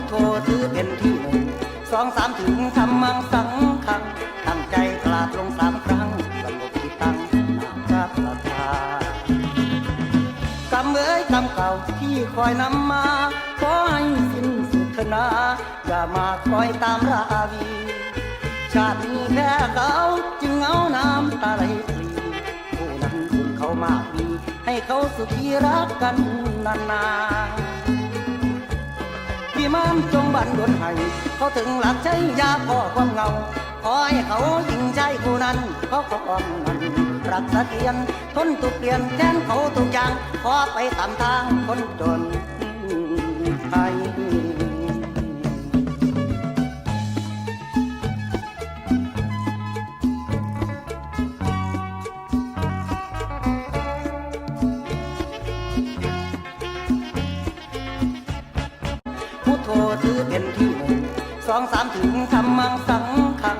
ໂທຖືເປັນທີໜຶ່ງ ສອງສາມ ເຖິງທຳມັງສັງຄັງ ຕັ້ງໃຈກາບລົງສາມຄັ້ງ ສະຫງົບຈິດຕັ້ງໜ້າພະປະທານ ກຳເອີຍກຳເກົ່າທີ່ຂ້ອຍນຳມາ ຂໍໃຫ້ສິ້ນສຸດເທີນນາ ຢ່າມາຄອຍຕາມລາວີ ຊາດນີ້ແພ້ເຂົາ ຈຶ່ງເອົານ້ຳຕາໄຫຼພລີ ຜູ້ນັ້ນບຸນເຂົາມາກມີ ໃຫ້ເຂົາສຸຂີລັກກັນນານໆ ພິມານຈົ່ງບັນດົນໃຫ້ ເຂົາເຖິງຫຼັກໄຊຢ່າກໍ່ຄວາມເຫງົາ ຂໍໃຫ້ເຂົາຍິງໄຊຜູ້ນັ້ນ ເຂົາຄອງນັ້ນຮັກສະຖຽນ ທົນທຸກປ່ຽນແທນເຂົາທຸກຢ່າງ ຂໍໄປຕາມທາງຄົນຈົນໄທ. ພຸດໂທຖືເປັນທີໜຶ່ງ ສອງສາມ ເຖິງທຳມັງສັງຄັງ